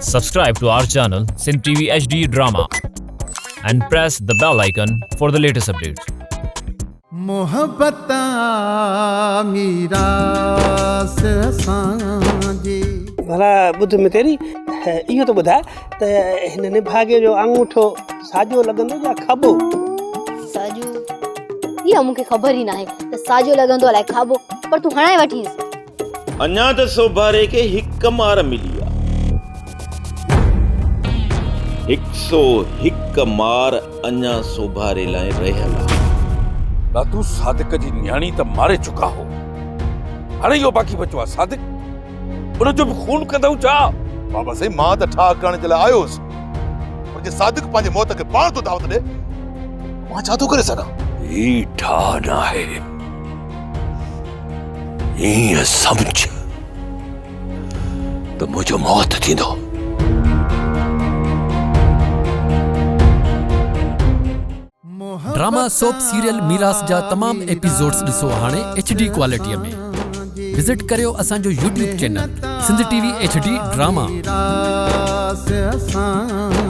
Subscribe to our channel Sindh TV HD Drama and press the bell icon for the latest updates. محبت آ ميراث اسان جي. ڀلا ٻڌ متيري، اهو ته ٻڌاء ته هن نڀاڳي جو آڱوٺو ساڄو لڳندو يا کاٻو؟ ساڄو؟ اها مون کي خبر ئي ناهي ته ساڄو لڳندو الائي کاٻو، پر تون هڻائي وٺينس. اڃا ته سوڀاري کي هڪ مار ملي آ. هڪ سو هڪ مار اڃا سوڀاري لاء رهيل آ. دادو صادق جي نياڻي ته ماري چڪا هو. هاڻي اهو باقي بچو آ صادق. ان جو به خون ڪندؤ ڇا؟ بابا سائين مان ته ٺاهه ڪرڻ جي لاء آيو هوس پر جي صادق پنهنجي موت کي پاڻ ٿو دعوت ڏي ته مان ڇا ٿو ڪري سگهان؟ هي ٺاهه ناهي. ائين سمجهه ته منهنجو موت ٿيندو. ڊراما سوپ سيريل ميراث جا تمام ايپيسوڊز ڏسو هاڻي ايڇ ڊي ڪوالٽي ۾. وزٽ ڪريو اسان جو YouTube channel Sindh T V H D drama. ميراث اسان.